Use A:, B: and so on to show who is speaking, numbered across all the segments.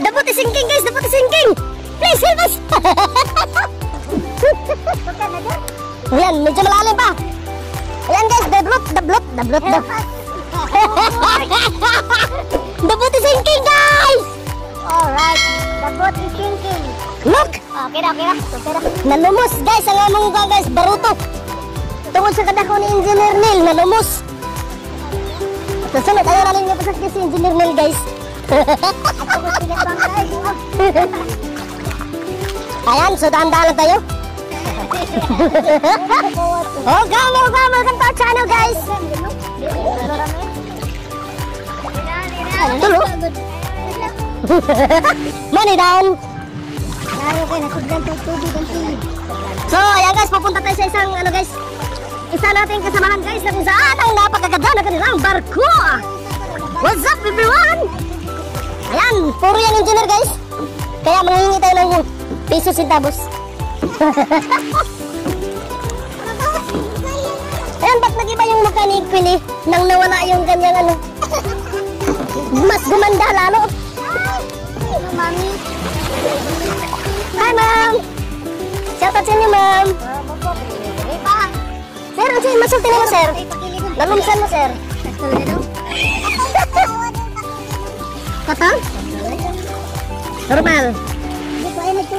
A: The boat is sinking, guys! The boat is sinking! Please help us! Ayan, medyo malalim pa. Ayan, guys, the boat, the boat, the boat, the The boat is sinking, guys!
B: Alright, the boat is sinking.
A: Look!
B: Okay na, okay na. Okay na.
A: Nalumos, guys, ang among guys, baruto. Tungod sa kadako ni Engineer Neil, nalumos. Susunod, ayaw namin nga pasakit si Engineer Neil, guys. Ayan, so dahan-dahan lang tayo. Okay, welcome, welcome to our channel, guys. Tulo. Money down. So, ayan guys, pupunta tayo sa isang, ano guys, isa nating kasamahan guys na kung saan ang napakaganda na kanilang barko. What's up, everyone? Ayan, puro yan engineer guys. Kaya manghingi tayo ng pesos centavos. Ayan, ba't nag-iba yung mukha ni Queenie nang nawala yung kanyang ano? Mas gumanda lalo.
B: Mami.
A: Hi, ma'am. Shout out sa inyo, ma'am. Sir, ang sa'yo, masulti na mo, sir. Nalumsan mo, sir. Katang? Normal.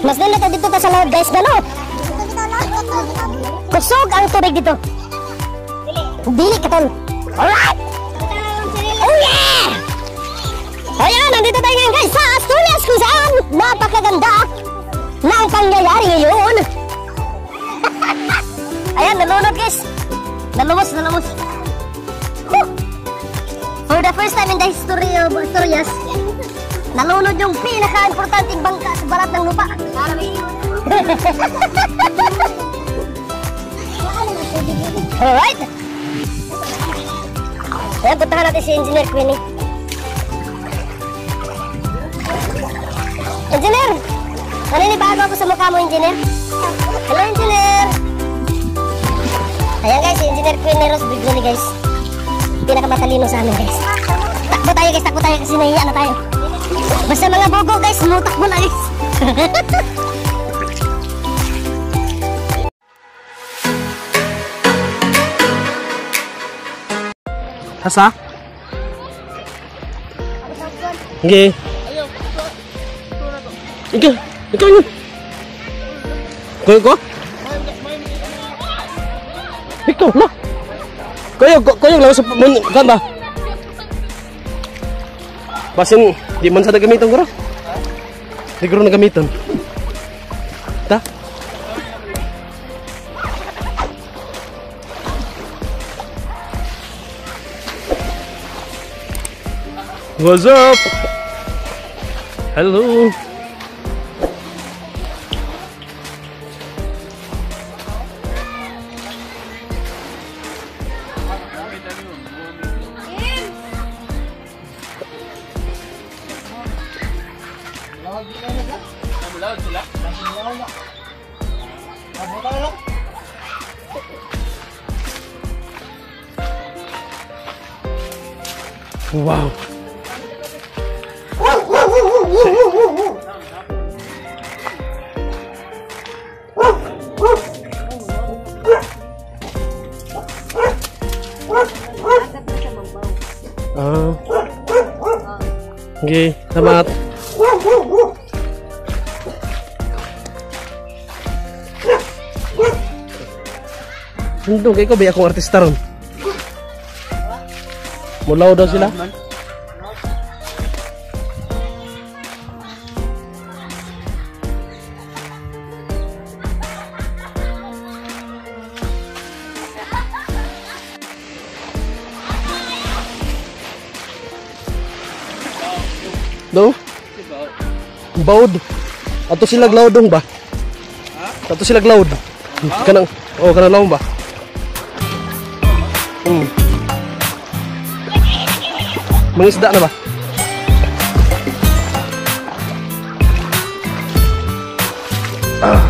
A: Mas nalata dito ta sa laot, guys, gano? Kusog ang tubig dito. Dili ka tol. Alright! Oh yeah! Ayan, nandito tayo ngayon guys sa Asturias kung saan napakaganda na ang pangyayari ngayon. Ayan, nalunod guys. Nalumos, nalumos. Whew! For the first time in the history of Asturias, nalunod yung pinaka-importanting bangka sa balat ng lupa. Alright! Ayan, puntahan natin si Engineer Queenie. Engineer! Naninibago ako sa mukha mo, Engineer. Hello, Engineer! Ayan guys, si Engineer Queenie Rose Bigloni guys. Pinakamatalino sa amin guys. Takbo tayo guys, takbo tayo kasi nahiya na tayo. Basta mga bogo guys, mutakbo na guys.
C: Hasa? Okay. Ikaw, ikaw yun. Kayo ko? Ikaw na. Kayo, kayo lang sa kan ba? Basin, di man sa nagamiton guro. Di guro nagamiton. Ta? What's up? Hello. Wow. Ah. Okay, salamat. Hindong kay ko ba akong artista ron? Mulaw daw sila. Do? Bawd. Ato sila glaudong ba? Ato sila glaud. Kanang oh kanang laom ba? Mangisda na ba? Ah.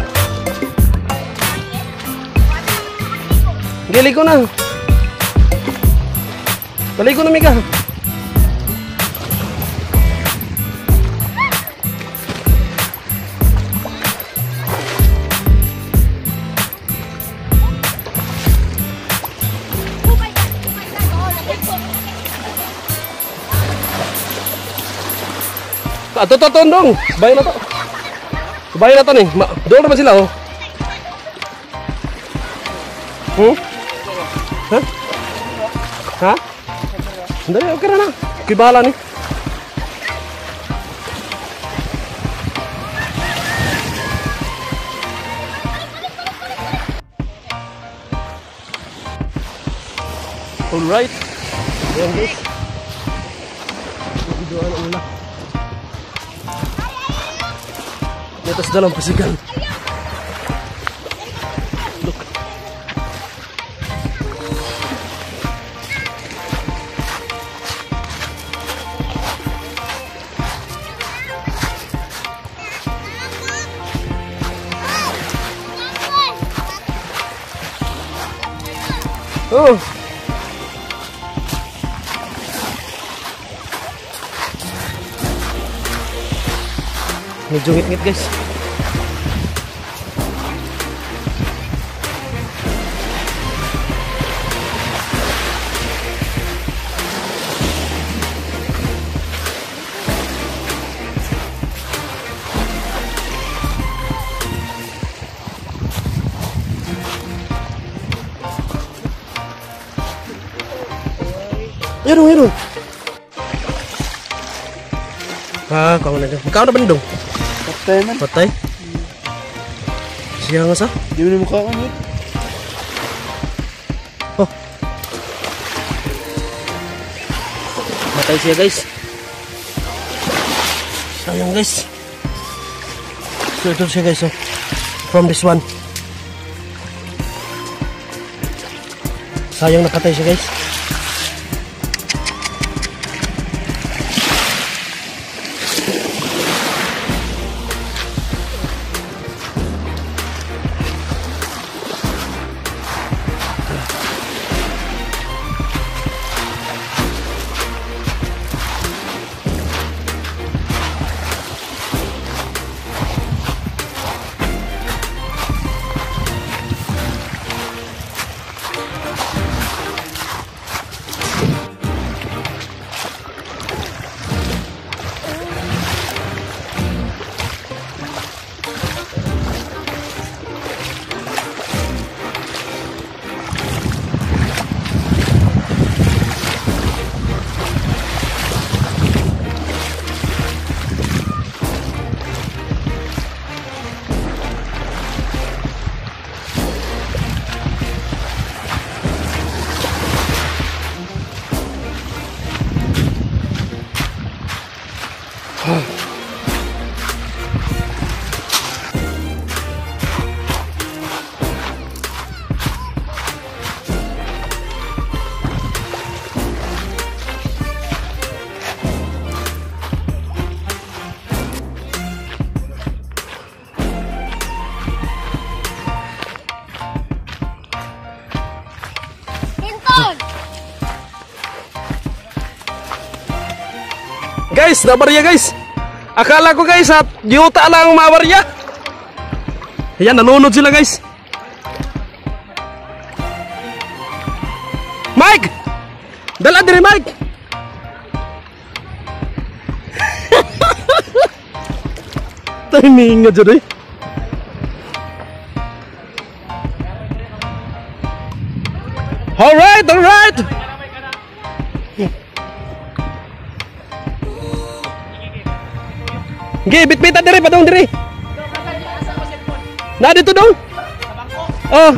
C: Gili ko na. Balik ko na, Mika. Ato to dong. Bayan na to. Bayan na to ni. Doon naman sila oh. Ha? Ha? Hindi, okay na na. Okay, bahala ni. Alright. Ayan guys. Videoan ang ula. Ito sa dalang pasigal. Look. Oh. Medyo ngit-ngit guys. Ayun, ayun. Ah, kau na dyan. Magkano na ba nindong?
D: Patay man.
C: Patay? Siya nga sa?
D: Di mo na mukha ka nito.
C: Oh. Matay siya guys. Sayang guys. So ito siya guys. Oh. From this one. Sayang napatay siya guys. Guys, nabarya guys. Akala ko guys at yuta lang mabarya. Ayan, nalunod sila guys. Mike! Dala diri Mike. Timing nga dyan eh. Alright, alright. Ge, bit-bita diri padung diri. Na dito dong. Oh.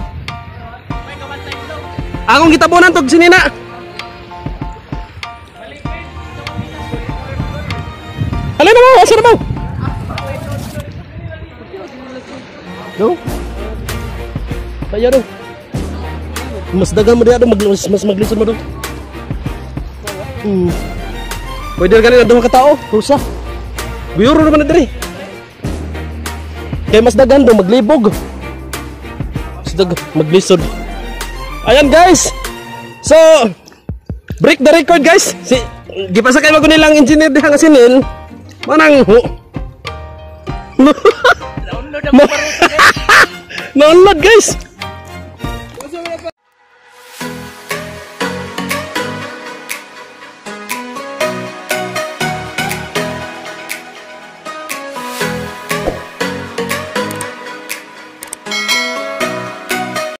C: Akong gitabunan tog sinina. Alin na mo, asa na mo? Dong. Kaya dong. Mas dagan mo diha dong, mas maglisod mo dong. Pwede rin ganun duha ka tao, rusa. Biyuro naman na diri. Kaya mas dagan dong, maglibog. Mas dagan, maglisod. Ayan guys. So, break the record guys. Si, gipasakay mo ko nilang engineer diha nga sinil. Manang ho. Download guys.